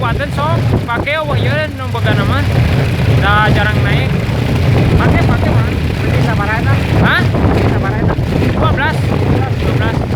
Manfaatin sok, pake euweuh ieu nu bogana mah. Da jarang naik. Pake pake mah. Beli sabaraha eta? Hah? Beli sabaraha eta? 12. 12.